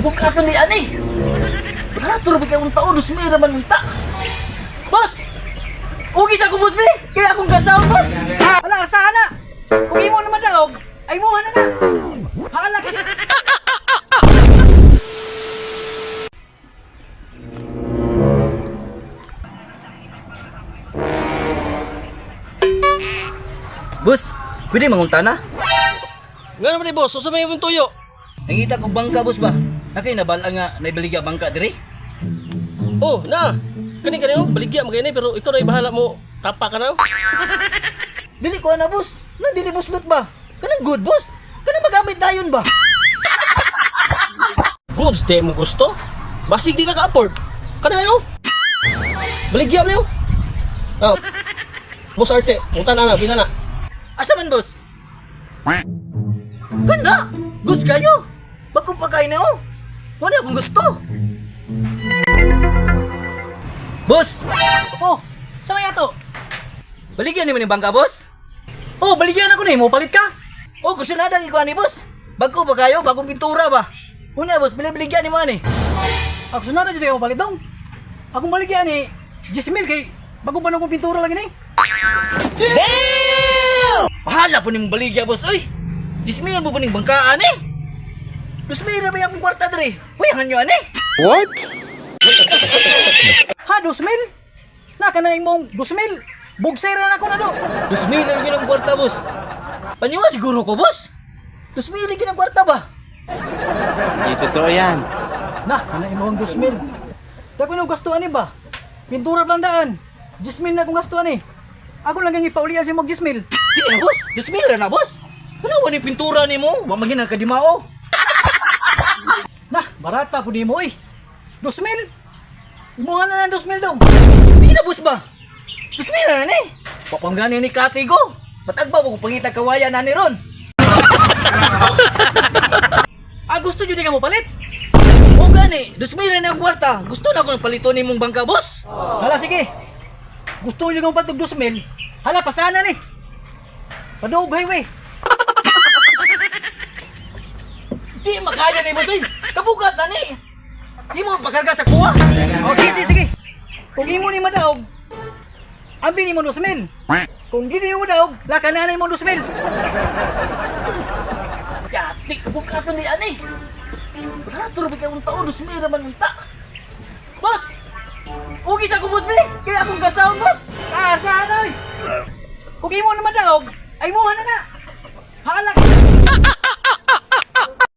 Kabukaton ni ani. Barato ra ba kay akong tao, 2,000 ra man unta. Boss! Ugi sa akong boss be! Kaya akong gasaon, boss! Ala, arsahan na! Kung imo naman daog, ay muha na na! Hala ka! Boss, pwede mangunta na? Nga naman ni boss, usa may imong tuyo. Nangita ko bangka, boss ba? Nakay nabala nga naibaligya bangka dire. Oh, na. Kani kani oh, baligya mo kay pero ikaw na bahala mo. Tapa ka na. Oh. Dili ko ana, boss. Na dili boss lot ba? Kanang good, boss. Kanang magamit dayon ba? Goods di mo gusto. Basig di ka ka-afford. Kana oh. Baligya mo niyo. Oh. Boss Arce, punta na na, bisa na. Asa man, boss? Kana! Goods kayo! Bago pa kayo na oh! Wala akong gusto! Boss! Oh, sa may ato? Baligyan ni mo ni bangka, boss? Oh, baligyan ako ni mo palit ka. Oh, kusinada ko ani, boss. Bago pa kayo, bagong pintura ba? Una, boss, bilibiligyan ni mo ani. Ako sunod na jud mo palit dong. Akong baligyan ni 10,000 kay bago pa na akong pintura lagi ni. Bahala po nimong baligya, boss. Uy! Dismiyan mo po ning bangkaan eh. 2,000 ba yung akong kwarta dre? Uy, nyo ani. What? Ha, 2,000? Na ka na imong 2,000. Bugsay ra na ako na do. 2,000 ra gyud ang kwarta, boss. Paniwa siguro ko, boss. 2,000 gyud ang kwarta ba? Hindi totoo yan. Na, kana imong 2,000. Dako na gasto ani ba? Pintura lang daan. 10,000 na akong gasto ani. Ako lang ang ipaulian sa imong 10,000. Sige na, boss. 2,000 ra na, boss. Wala wa ni pintura nimo, wa man ka kadimao. Na, barata po nimo eh. 2,000. Imuha na lang 2,000 dong. Sige na, boss ba? 2,000 ra na ni. Papanggani ni Kati ko. Patagba mo kung pangita kawayan na ni ron. Ah, gusto jud ka mo palit? O gani, 2,000 na ang kwarta. Gusto na ako ng palito nimong bangka, boss. Hala, sige. Gusto nyo kang patog 2,000. Hala, pasana ni. Paduog highway. Di makaya ni boss, oy. Kabugat na ni. Di mo pakarga sa kuha. O, sige, sige, sige. Kung imo ni madaog, ambi ni mo 2,000. Kung dili mo madaog, laka na mo 2,000. Yati, kabugat ni ani. Barato ra ba kay akong tao, 2,000 ra man unta. Boss! Ugi sa akong boss, be! Kaya akong gasaon, boss! Ah, saan oy? Kung imo na madaog, ay muha na na. Hala ka.